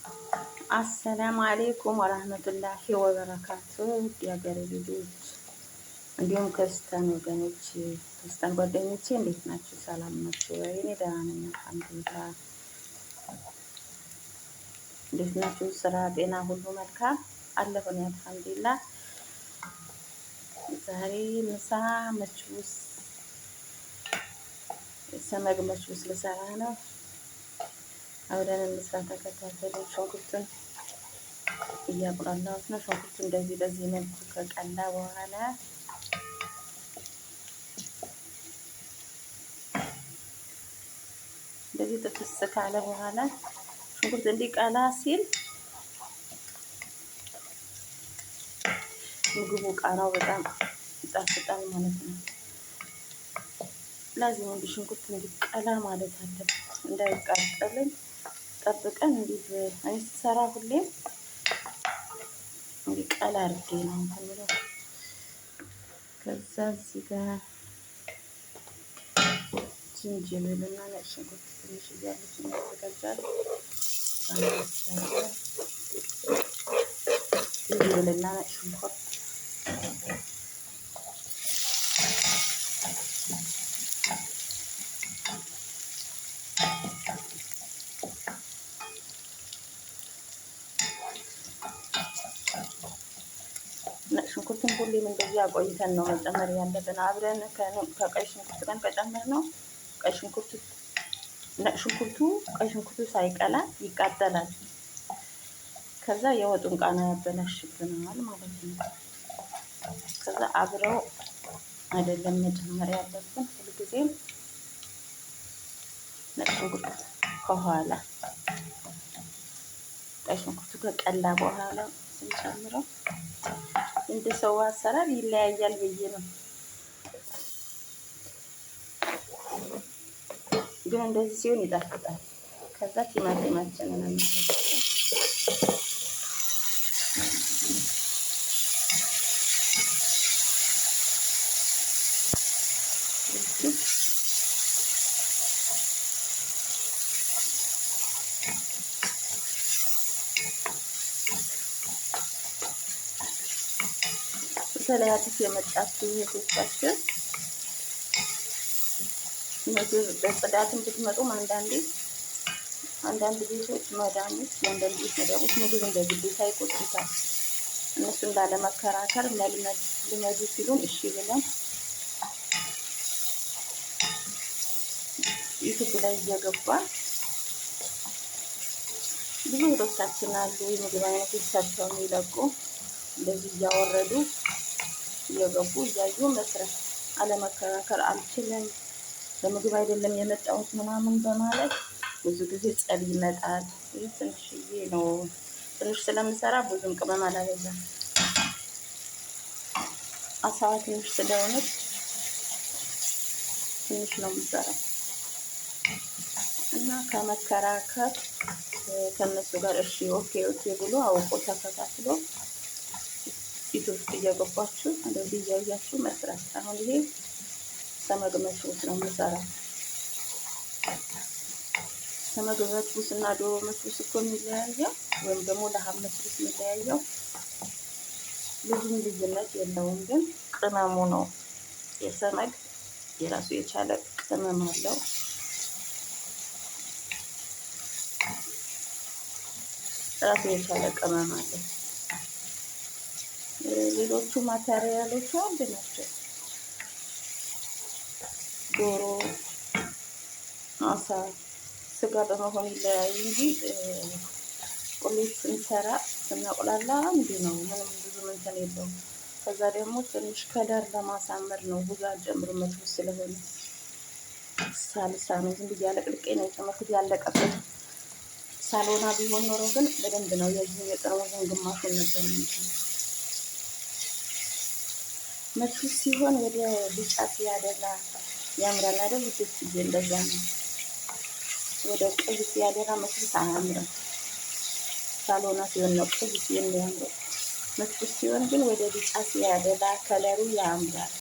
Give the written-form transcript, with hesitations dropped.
السلام عليكم ورحمة الله وبركاته። የሀገሬ ልጆች እንዲሁም ክርስቲያን ወገኖች፣ ክርስቲያን ጓደኞቼ እንዴት ናችሁ? ሰላም ናችሁ ወይ? እኔ ደህና ነኝ الحمد لله። እንዴት ናችሁ? ስራ፣ ጤና ሁሉ መልካም አለሁኝ الحمد لله። ዛሬ ምሳ مجبوس سمك مجبوس ልሰራ ነው። አብረን እንስራ፣ ተከታተሉ። ሽንኩርቱን እያቁላላሁት ነው። ሽንኩርቱ እንደዚህ በዚህ መልኩ ከቀላ በኋላ እንደዚህ ጥብስ ካለ በኋላ ሽንኩርት እንዲቀላ ሲል ምግቡ ቃናው በጣም ይጣፍጣል ማለት ነው። لازم እንዲህ ሽንኩርት እንዲቀላ ማለት አለበት፣ እንዳይቃጠልን ጠብቀን እንዲህ እኔ ስሰራ ሁሌም እንዲቀላ አድርጌ ነው እንትን የምለው። ከዛ እዚህ ጋር ዝንጅብልና ነጭ ሽንኩርት ትንሽ እያለች እናዘጋጃለን። ዝንጅብልና ነጭ ሽንኩርት ሽንኩርትን ሁሌም እንደዚህ አቆይተን ነው መጨመር ያለብን። አብረን ከቀይ ሽንኩርት ጋር ከጨመርነው ቀይ ሽንኩርቱ ነጭ ሽንኩርቱ ቀይ ሽንኩርቱ ሳይቀላ ይቃጠላል። ከዛ የወጡን ቃና ያበላሽብናል ማለት ነው። ከዛ አብረው አይደለም መጨመር ያለብን ሁልጊዜም ነጭ ሽንኩርት ከኋላ ቀይ ሽንኩርቱ ከቀላ በኋላ ስንጨምረው እንደ ሰው አሰራር ይለያያል ብዬ ነው። ግን እንደዚህ ሲሆን ይጣፍጣል። ከዛ ቲማቲማችንን እናደርጋለን። በተለይ አዲስ የመጣችሁ እህቶቻችን ምግብ በጽዳትም ብትመጡም አንዳንዴ አንዳንድ ቤቶች መዳሞች የአንዳንድ ቤት መዳሞች ምግብ እንደ ግዴታ ይቆጥሩታል። እነሱ እንዳለመከራከር መልመድ ልመዱ ሲሉን እሺ ብለን ዩቱብ ላይ እየገባን ብዙ እህቶቻችን አሉ የምግብ አይነቶች ሰርተው የሚለቁ እንደዚህ እያወረዱ እየገቡ እያዩ መስራት፣ አለመከራከር አልችልም ለምግብ አይደለም የመጣሁት ምናምን በማለት ብዙ ጊዜ ጸብ ይመጣል። ይህ ትንሽዬ ነው፣ ትንሽ ስለምሰራ ብዙም ቅመም አላበዛም። አሳዋ ትንሽ ስለሆነች ትንሽ ነው የምሰራው እና ከመከራከር ከእነሱ ጋር እሺ okay okay ብሎ አውቆ ተከታትሎ ዩቱብ ውስጥ እየገባችሁ እንደዚህ እያያችሁ መስራት። አሁን ይሄ سمك مجبوس ነው የምሰራው። سمك مجبوس እና ዶሮ مجبوس እኮ የሚለያየው ወይም ደግሞ لحم مجبوس የሚለያየው ብዙም ልዩነት የለውም፣ ግን ቅመሙ ነው። የ سمك የራሱ የቻለ ቅመም አለው። ራሱ የቻለ ቅመም አለው። ሌሎቹ material ኦቹ አንድ ናቸው። ዶሮ፣ አሳ፣ ስጋ በመሆን ይለያዩ እንጂ ቁሌት ስንሰራ ስናቁላላ አንድ ነው። ምንም ብዙ እንትን የለውም። ከዛ ደግሞ ትንሽ color ለማሳመር ነው ብዙ አልጨምርም፣ مجبوس ስለሆነ ሳልሳ ነው። ዝም ብዬ አለቅልቄ ነው የጨመርኩት። ያለቀበት ሳሎና ቢሆን ኖሮ ግን በደንብ ነው የዚህ የጠርሙዝን ግማሹን ነበር የሚጨምረው። مجبوس ሲሆን ወደ ቢጫ ሲያደላ ያምራል አይደል? ውዶች ጊዜ እንደዛ ነው። ወደ ቀይ ሲያደላ مجبوس አያምርም። ሳሎና ሲሆን ነው ቀይ የሚያምረው። مجبوس ሲሆን ግን ወደ ቢጫ ሲያደላ color ኡ ያምራል።